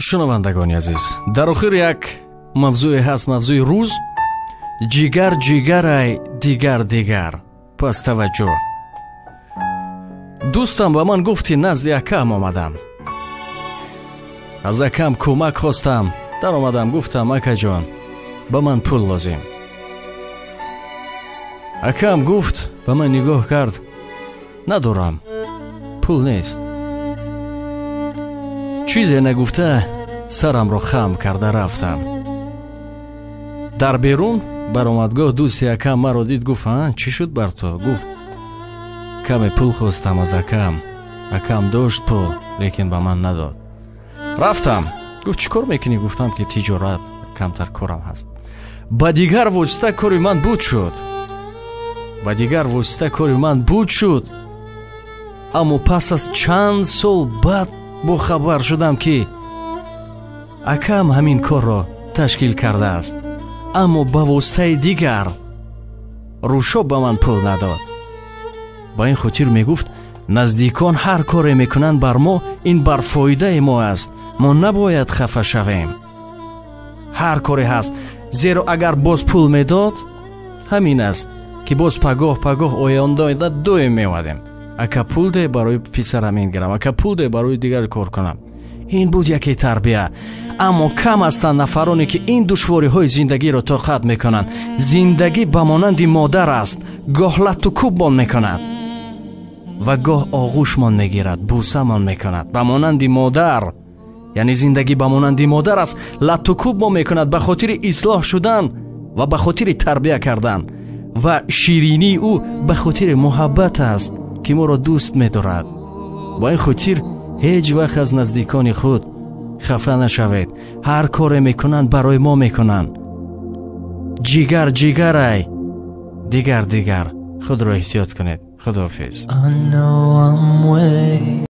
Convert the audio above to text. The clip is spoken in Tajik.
Шунавандагони азиз, дар охир як мавзӯе ҳаст, мавзӯи рӯз: ҷигар ҷигарай, дигар дигар. Пас таваҷҷӯҳ. Дӯстам ба ман гуфт, ки назди акам омадам, аз акам кӯмак хостам. Даромадам, гуфтам: «Акаҷон, ба ман пул лозим». Акам гуфт, ба ман нигоҳ кард: «Надорам, пул нест». Чизе нагуфта, сарамро хам карда рафтам. Дар берун баромадгоҳ дӯсти акам маро дид, гуфт: «А, чӣ шуд бар ту?» Гуфт: «Каме пул хостам аз акам, акам дошт пул, лекин ба ман надод, рафтам». Гуфт: «Чӣ кор мекунӣ?» Гуфтам, ки тиҷорат, камтар корам ҳаст. Ба дигар восита кори ман буд шуд, ба дигар восита кори ман буд шуд. Аммо пас аз чанд сол баъд бохабар шудам, ки акам ҳамин корро ташкил кардааст, аммо ба воситаи дигар рӯшо ба ман пул надод. Ба ин хотир мегуфт: наздикон ҳар коре мекунанд бар мо, ин бар фоидаи мо аст, мо набояд хафа шавем. Ҳар коре ҳаст, зеро агар боз пул медод, ҳамин аст, ки боз пагоҳ пагоҳ оянда доим меомадем: «Ака, пул де, барои писарам ин гирам, ака, пул де, барои дигар кор кунам». Ин буд яке тарбия. Аммо кам ҳастанд нафароне, ки ин душвориҳои зиндагиро тоқат мекунанд. Зиндагӣ ба монанди модар аст: гоҳ латту кӯбмон мекунад ва гоҳ оғӯшмон мегирад, бӯсамон мекунад. Ба монанди модар, яъне зиндагӣ ба монанди модар аст, латту кӯбмон мекунад ба хотири ислоҳ шудан ва ба хотири тарбия кардан, ва ширинии ӯ ба хотири муҳаббат аст, ки моро дӯст медорад. Ба ин хотир ҳеҷ вақт аз наздикони худ хафа нашавед. Ҳар коре мекунанд, барои мо мекунанд. Ҷигар ҷигарай, дигар дигар. Худро эҳтиёт кунед. Худоҳофиз. I know I'm way